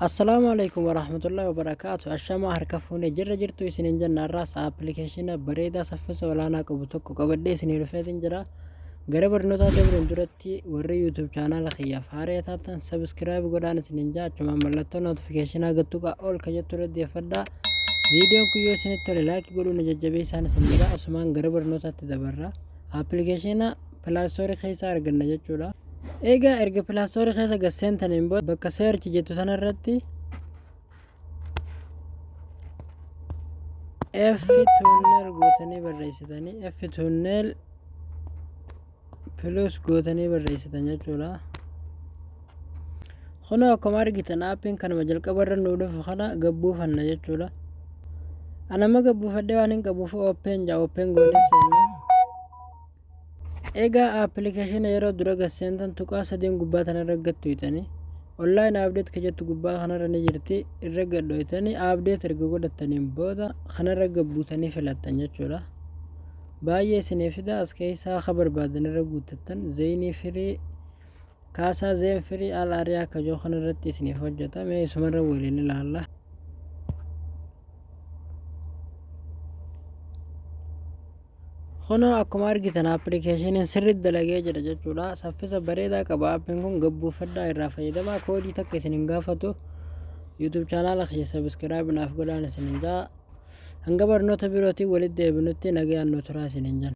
Assalaamu Aleeykum Warahmatullaahi Wabarakaatu Ashamaa harka fuune jirra jirtu isiniin jenna. Har'aas appilikeeshina bareedaa saffisa olaanaa qabu tokko qabadhee isinii dhufeetin jira. Gara barnootaa dabruun duratti warri YouTube chaanaala kiyyaaf haaraa taatan subscribe godhaan isiniin jaa, achumaan mallattoo notifiikeeshinaa gattuqaa ol ka jettu irra deeffadhaa. Viidiyoon kun yoo isinitti tole like godhuun nu jajjabeessaan isin jedha. Asumaan gara barnootaatti dabarra. Appilikeeshina Play Store keessaa arganna jechuudha. Egaa erga Play Store keessa gad seentaniin booda bakka search jettu sanarratti F tunnel gootanii barreessitanii, F tunnel plus gootanii barreessitan jechuudha. Kunoo akkuma argitan aappiin kanuma jalqaba irra nuu dhufu kana gabbuufanna jechuudha. Anamma gabbuufadhee waan hin qabuuf open jaa, open goonee seenna. Egaa appilikeeshina yeroo dura gad seentan tuqaa sadeen gubbaa tanarra gad tuyxanii, online update ka jettu gubbaa kanarra ni jirti, irra gad dhoytanii update erga godhattaniin booda kanarra gad buutanii filattan jechuudha. Baay'ee isinii fida, as keessaa ka barbaadan irra guuttattan. Zain Free kaasaa, Zain Free al ariyaa kajoo kanarratti isiniif hojjeta. Mee isumarra waliin ilaalla. Kunoo akkuma argitan appilikeeshiniin sirriitti dalagee jira jechuudha. Saffisa bareedaa qaba aappiin kun, gabbuufadhaa irraa fayyadamaa. Koodii takka isin hin gaafatu. YouTube chaanaala kiyya subscribe naaf godhaan isin hin jaa. Hanga barnoota birootiin walitti deebinutti nagayaan nu turaa isin hin jenna.